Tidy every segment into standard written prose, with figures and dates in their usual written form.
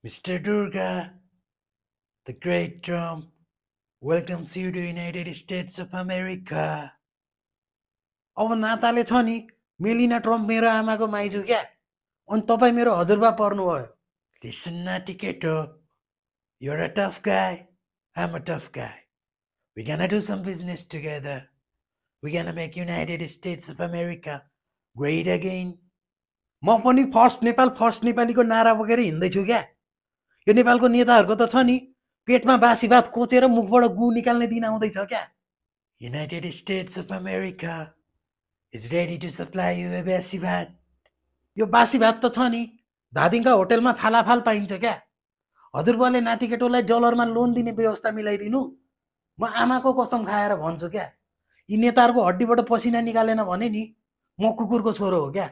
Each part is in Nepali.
Mr. Durga, the great Trump, welcomes you to United States of America. अब नाताले छ नि मेलिना ट्रम्प मेरो आमाको माइजू क्या अनि तपाईँ मेरो हजुरबा पर्नुभयो. Listen, Natiketo, you're a tough guy, I'm a tough guy. We're gonna do some business together. We're gonna make United States of America great again. म पनि फर्स्ट नेपाल फर्स्ट नेपालीको नारा बोकेर हिँड्दैछु क्या. यो नेपालको नेताहरूको त छ नि पेटमा बासी भात कोचेर मुखबाट गु निकाल्ने दिन आउँदैछ क्या. United States of America is ready to supply you a बासी भात. यो बासी भात त छ नि धादिङका होटलमा फालाफाल पाइन्छ क्या. हजुरबाले नातिकेटोलाई डलरमा लोन दिने व्यवस्था मिलाइदिनु. म आमाको कसम खाएर भन्छु क्या. यी नेताहरूको हड्डीबाट पसिना निकालेन भने नि म कुकुरको छोरो हो क्या.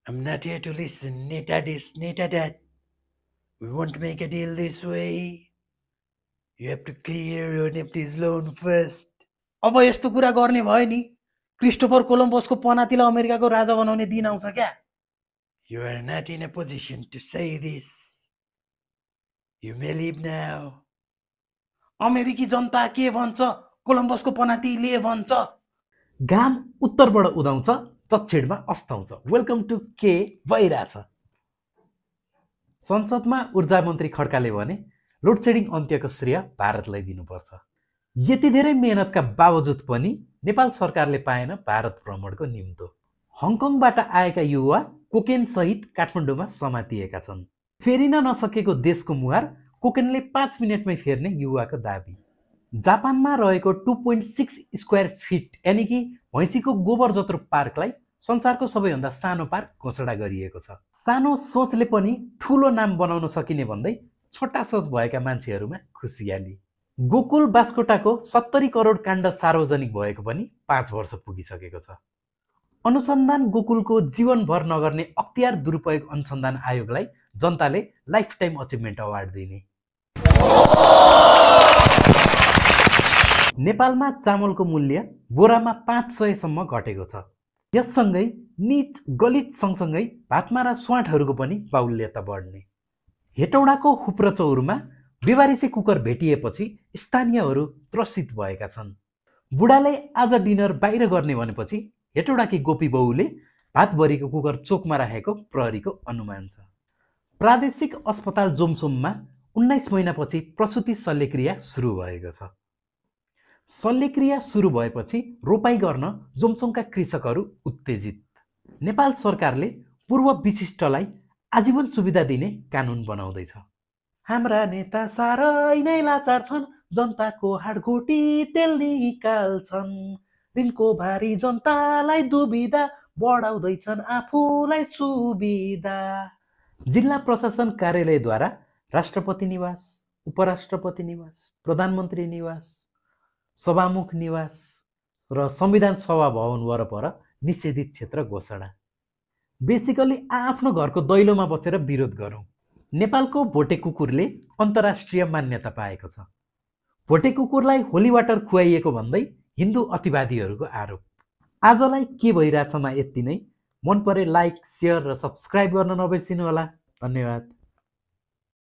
I'm not here to listen, neta this, neta that. We won't make a deal this way. You have to clear your Nepalese loan first. अब यस्तो कुरा गर्ने भयो नि क्रिस्टोफर कोलम्बसको पनातीलाई अमेरिकाको राजा बनाउने दिन आउँछ क्या. You are not in a position to say this. You may leave now. अमेरिकी जनता के भन्छ कोलम्बसको पनातीले भन्छ. घाम उत्तरबाट उदाउँछ दक्षिणमा अस्ताउँछ. वेलकम टु के भइरहेछ. संसदमा ऊर्जा मन्त्री खड्काले भने लोड सेडिङ अन्त्यको श्रेय भारतलाई दिनुपर्छ. यति धेरै मेहनतका बावजुद पनि नेपाल सरकारले पाएन भारत भ्रमणको निम्तो. हङकङबाट आएका युवा कोकेन सहित काठमाडौँमा समातिएका छन्. फेरिन नसकेको देशको मुहार कोकेनले 5 मिनेटमै फेर्ने युवाको दाबी. जापानमा रहेको 2.6 स्क्वायर फिट यानि कि भैँसीको गोबर जत्रो पार्कलाई संसारको सबैभन्दा सानो पार्क घोषणा गरिएको छ. सानो सोचले पनि ठुलो नाम बनाउन सकिने भन्दै छोटा सोच भएका मान्छेहरूमा खुसियाली. गोकुल बास्कोटाको 70 करोड काण्ड सार्वजनिक भएको पनि 5 वर्ष पुगिसकेको छ. अनुसन्धान गोकुलको जीवनभर नगर्ने अख्तियार दुरुपयोग अनुसन्धान आयोगलाई जनताले लाइफ टाइम अचिभमेन्ट अवार्ड दिने. नेपालमा चामलको मूल्य बोरामा 500 सम्म घटेको छ. यससँगै नीच गलित सँगसँगै भातमा र स्वाटहरूको पनि बाहुल्यता बढ्ने. हेटौडाको हुप्रचौरमा बेवारिसे कुकर भेटिएपछि स्थानीयहरू त्रसित भएका छन्. बुढाले आज डिनर बाहिर गर्ने भनेपछि हेटौडाकी गोपी बाउले भातभरिको कुकर चोकमा राखेको प्रहरीको अनुमान छ. प्रादेशिक अस्पताल जोमसोममा 19 महिनापछि प्रसुति शल्यक्रिया सुरु भएको छ. शल्यक्रिया सुरु भएपछि रोपाई गर्न जोमसोमका कृषकहरू उत्तेजित. नेपाल सरकारले पूर्व विशिष्टलाई आजीवन सुविधा दिने कानुन बनाउँदैछ. हाम्रा नेता साह्रै नै लाचार छन्, जनताको हाडगोटी तेल निकाल्छन्. ऋणको भारी जनतालाई दुविधा बढाउँदैछन् आफूलाई सुविधा. जिल्ला प्रशासन कार्यालयद्वारा राष्ट्रपति निवास, उपराष्ट्रपति निवास, प्रधानमन्त्री निवास, सभामुख निवास र संविधान सभा भवन वरपर निषेधित क्षेत्र घोषणा. बेसिकली आफ्नो घरको दैलोमा बसेर विरोध गरौँ. नेपालको भोटे कुकुरले अन्तर्राष्ट्रिय मान्यता पाएको छ. भोटे कुकुरलाई होली वाटर खुवाइएको भन्दै हिन्दू अतिवादीहरूको आरोप. आजलाई के भइरहेछमा यति नै. मन परे लाइक, सेयर र सब्सक्राइब गर्न नबिर्सिनु होला. धन्यवाद.